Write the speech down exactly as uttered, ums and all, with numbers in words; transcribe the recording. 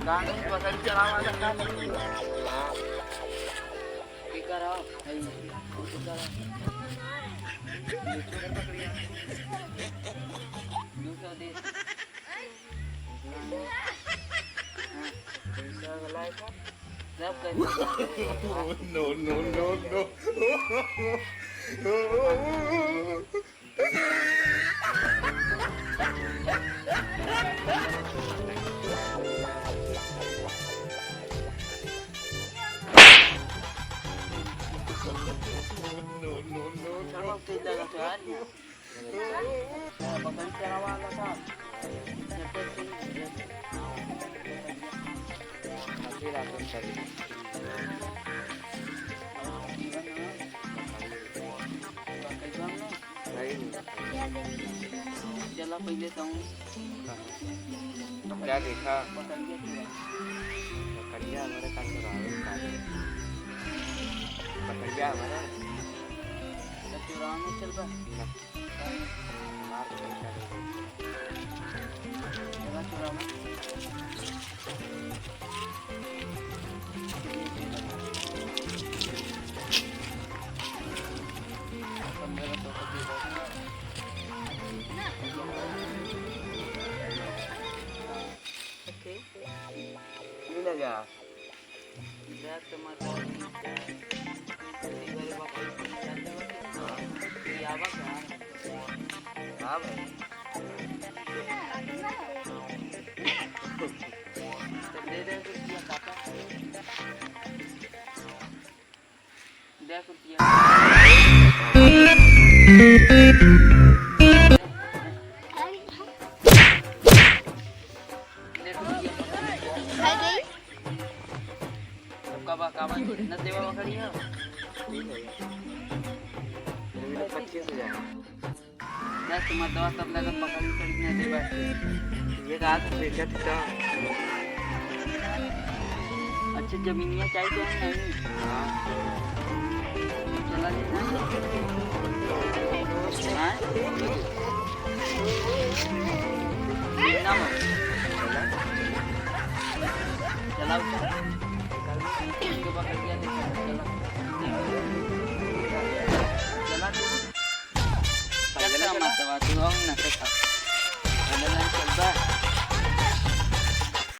का नहीं, पकड़ के आवा ना, का नहीं? हाँ। ठीक है, रहो। नहीं, ठीक है, रहो। दो सौ दे। हाँ, दो सौ वाला है का? सब कर। No, no, no, no। चला पहिले तो। क्या देखा? पकड़िया हमारे का चुरावे का? पकड़िया हमारे। तो चुरावे में चल बा। ना। हमार पैसा दे दे। चला चुरावे। ले जा। हाँ भाई। तो दे दे रुपया काका। दे रुपया। सबका बा, का बा? न देवा बकरी है। ठीक है। ये भी तो पच्चीस हजार। दस मर्दवा सब लगन पकड़ी पड़ी न देवा। ये कहा तो बेचत तो। अच्छा, जमीनिया चाहिए तो नहीं? हाँ। चला ले ना। हाँ? ना मार। चला उठा। चला। चला तू। चल, चल, मत दबा, तू आओ ना, चल।